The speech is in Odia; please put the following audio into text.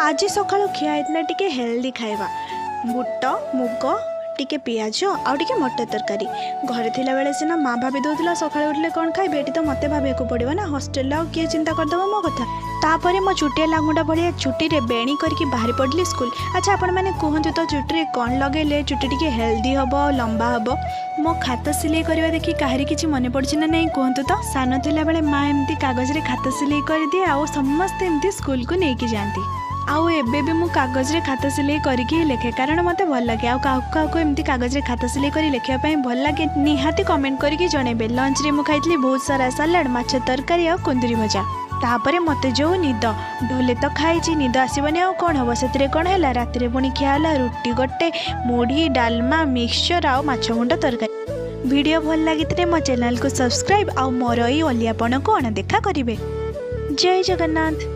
ଆଜି ସକାଳୁ ଖିଆ ହେଇଥିଲା ଟିକେ ହେଲ୍ଦି ଖାଇବା, ବୁଟ, ମୁଗ, ଟିକେ ପିଆଜ ଆଉ ଟିକେ ମଟର ତରକାରୀ। ଘରେ ଥିଲାବେଳେ ସିନା ମା ଭାବି ଦେଉଥିଲା ସକାଳୁ ଉଠିଲେ କ'ଣ ଖାଇବି, ଏଠି ତ ମୋତେ ଭାବିବାକୁ ପଡ଼ିବ ନା। ହଷ୍ଟେଲରେ ଆଉ କିଏ ଚିନ୍ତା କରିଦେବ ମୋ କଥା? ତାପରେ ମୋ ଚୁଟିଆ ଲାଙ୍ଗୁଡ଼ା ଭଳିଆ ଚୁଟିରେ ବେଣୀ କରିକି ବାହାରି ପଡ଼ିଲି ସ୍କୁଲ। ଆଚ୍ଛା, ଆପଣମାନେ କୁହନ୍ତୁ ତ, ଚୁଟିରେ କ'ଣ ଲଗେଇଲେ ଚୁଟି ଟିକେ ହେଲ୍ଦି ହେବ ଆଉ ଲମ୍ବା ହେବ? ମୋ ଖାତା ସିଲେଇ କରିବା ଦେଖି କାହାରି କିଛି ମନେ ପଡ଼ୁଛି ନା ନାହିଁ, କୁହନ୍ତୁ ତ? ସାନ ଥିଲାବେଳେ ମା ଏମିତି କାଗଜରେ ଖାତା ସିଲେଇ କରିଦିଏ ଆଉ ସମସ୍ତେ ଏମିତି ସ୍କୁଲକୁ ନେଇକି ଯାଆନ୍ତି। ଆଉ ଏବେ ବି ମୁଁ କାଗଜରେ ଖାତା ସିଲେଇ କରିକି ହିଁ ଲେଖେ, କାରଣ ମୋତେ ଭଲ ଲାଗେ। ଆଉ କାହାକୁ କାହାକୁ ଏମିତି କାଗଜରେ ଖାତା ସିଲେଇ କରି ଲେଖିବା ପାଇଁ ଭଲ ଲାଗେ, ନିହାତି କମେଣ୍ଟ କରିକି ଜଣେଇବେ। ଲଞ୍ଚରେ ମୁଁ ଖାଇଥିଲି ବହୁତ ସାରା ସାଲାଡ଼, ମାଛ ତରକାରୀ ଆଉ କୁନ୍ଦୁରି ଭଜା। ତାପରେ ମୋତେ ଯେଉଁ ନିଦ, ଢୋଲେ ତ ଖାଇଛି, ନିଦ ଆସିବନି ଆଉ କ'ଣ ହେବ? ସେଥିରେ କ'ଣ ହେଲା, ରାତିରେ ପୁଣି ଖିଆ ହେଲା ରୁଟି ଗୋଟେ, ମୁଢ଼ି, ଡାଲମା, ମିକ୍ସଚର୍ ଆଉ ମାଛ ମୁଣ୍ଡ ତରକାରୀ। ଭିଡ଼ିଓ ଭଲ ଲାଗିଥିଲେ ମୋ ଚ୍ୟାନେଲକୁ ସବସ୍କ୍ରାଇବ୍ ଆଉ ମୋର ଏଇ ଅଲିଆପଣକୁ ଅଣଦେଖା କରିବେ। ଜୟ ଜଗନ୍ନାଥ।